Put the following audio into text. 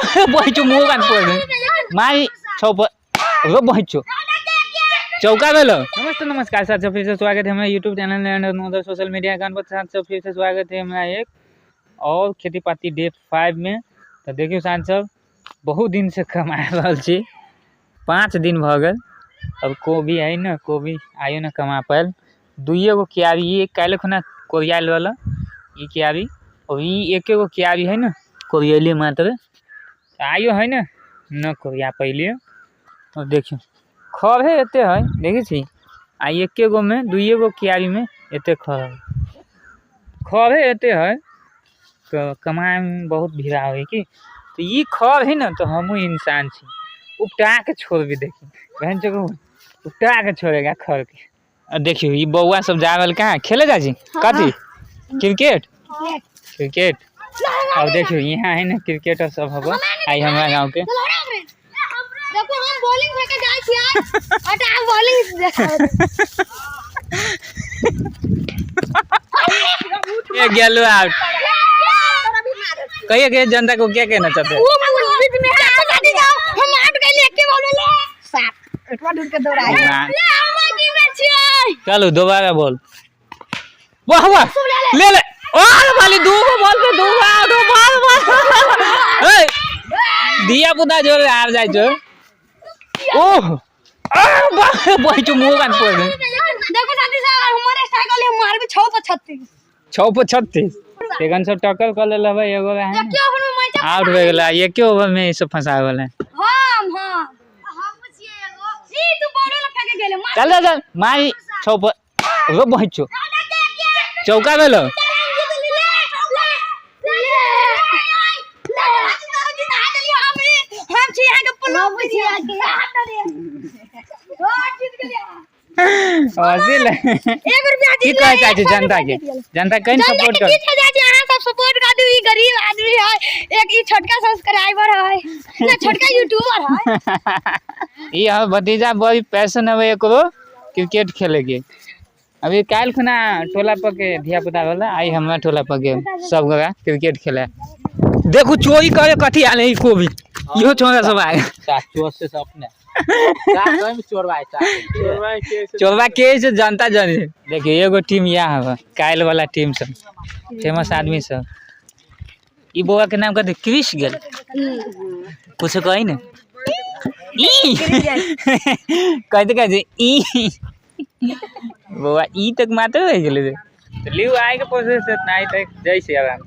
बहिचो मुँह कान पड़ मारी छौ पर रो बहिचो चौका भेलो। नमस्ते नमस्कार साथ सब, फिर से स्वागत है हमारे YouTube channel and other social media account पर। साथ सब फिर से स्वागत है हमारा एक और खेती पाती डे 5 में। तो देखियो साथ सब बहुत दिन से कमा रहल छी, 5 दिन भ गेल। अब कोबी है ना, कोबी आइयो ना कमा पायल। दुइये गो क्यारी, ये काल्हि खुना कोरियाल वाला ई क्यारी, और ई एके गो क्यारी है ना कोरियले मात्र आइयो है ना न कोरिया पहले। और देखियो खर है एते है, देखै छी आ एके गो में दुइये गो क्यारी में एते खर है, खर है एते है तो कमाए में बहुत भीड़ा है की। तो ई खर है ना तो हमहूँ इंसान छी, उपटा के छोड़बी। देखी बहन चको उपटा के छोड़ेगा खर के। आ देखियो ई बौआ सब जा रहल कहाँ खेले जा छी, कथी क्रिकेट क्रिकेट। अब देखियो यहाँ है ना क्रिकेटर सब हब आई हमरा गांव के। देखो हम बॉलिंग फेंके जाय छियै और आप बॉलिंग देखाओ। ये गेलो आउट। कहिए के जनता को क्या कहना चाहते हैं? वो बीच में है, जाओ हम आउट गइली एके बॉल में ले सात एटवा ढूंढ के दौड़ाए। ले हम टीम में छियै। चलो दोबारा बॉल। वाह वाह ले ले ओ वाली दू गो बॉल पे दू गो आउट हो बॉल बॉल। ए दिया पुता जोर हार जाय छो। ओह आ वाह बहिचो मुंह कान पड़ गए। देखो साथी साहब हमारे साइकिल है मार भी 6 पर 36 6 पर 36 सेकंड सब टक्कर कर ले लेबै एगो रहे एके ओवर में मैच आउट हो गेला, एके ओवर में ई सब फंसा गेलै। हम हां हम छियै एगो ई तू बॉल ले फेंके गेले मार। चल चल मारी 6 पर रो बहिचो चौका भेलो। हम छी यहाँ के पुलो हंसी ले। एक रुपया की कहै चाहै छी जनता के? जनता कहीं जनता सपोर्ट के कर की कहै छी? अहाँ सब सपोर्ट कर दू, ई गरीब आदमी है, एक ई छोटका सब्सक्राइबर है ना छोटका यूट्यूबर है। ई हमर भतीजा बड़ी पैशन है एकरो क्रिकेट खेले के। अभी काल्हि खुना टोला पर के धिया पुता वाला आई हमरा टोला पर के सब गोरा क्रिकेट खेले। देखू चोरी करे कथी आले ई कोबी इहो छोरा सब आए। चोर से अपने चोरबा के से जनता जाने। देखियो एगो टीम यह है काल्हि वाला टीम सब फेमस आदमी सब। ई बौआ के नाम कथी? क्रिश गेल कुछ कही ने ई कहते कहते ई बौआ ई तक मात्र रह गेलै रे। तो लिउ आइ के प्रोसेस इतना ही तक जय सिया राम।